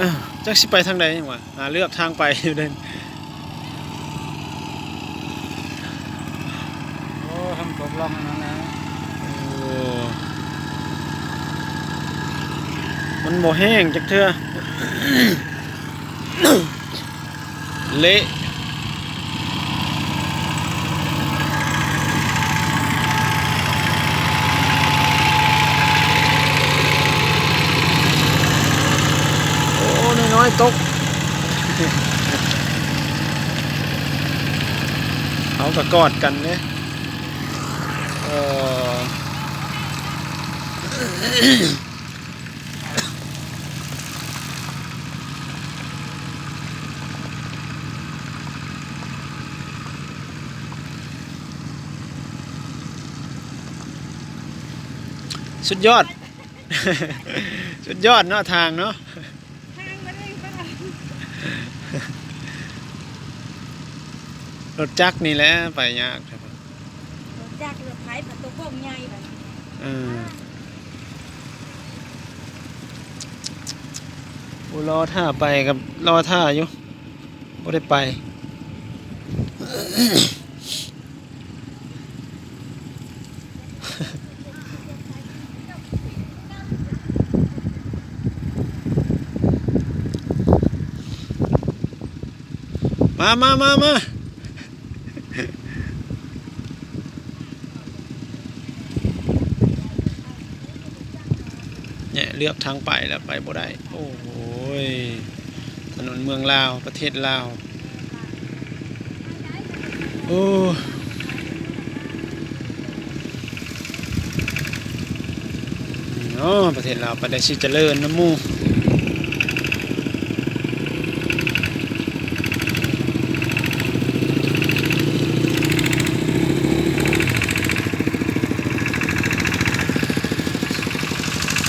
ອ້າວ ຈັກຊິໄປທາງໃດຫຍັງວະ ຫາເລືອກທາງໄປຢູ່ເດ້. ໂອ້ ທາງຕົກລ່ອງນັ້ນແຫຼະ. ໂອ້ ມັນບໍ່ແຫ້ງຈັກເທື່ອ ເລະ. ໂອ້ ນ້ອຍໆຕົກ ເຂົາກໍກອດກັນເດ້. ເອີ ສຸດຍອດ ສຸດຍອດເນາະ ທາງເນາະ. ທາງມັນເອງປະ ລົດຈັກນີ້ແຫຼະໄປຍາກ. ລົດຈັກ ລົດໄຖ ພັດຕົວໂກງໃຫຍ່ບັດນີ້. ເອີ ໂອ້ ລໍຖ້າໄປກໍລໍຖ້າຢູ່ ບໍ່ໄດ້ໄປ. ມາ ມາ ມາ ມາ. ແຍະ ເລືອກທາງໄປແລ້ວໄປບໍ່ໄດ້. ໂອ້ໂຫຍ ຖະໜົນເມືອງລາວ ປະເທດລາວ. ໂອ້ ເນາະ ປະເທດລາວປານໃດຊິຈະເລີນນຳໝູ່.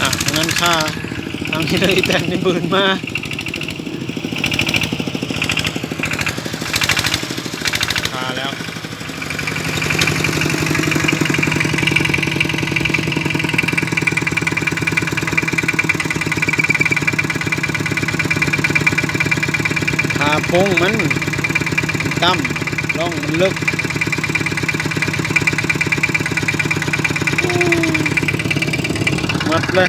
ອ່ະ ທາງນັ້ນຄ່າ ທາງນີ້ເລີຍ ອີແຕນນີ້ບືນມາ ຄ່າແລ້ວ. ຂາໂປ້ງມັນຕ່ຳ ລ່ອງມັນເລິກ ໝົດເລີຍ.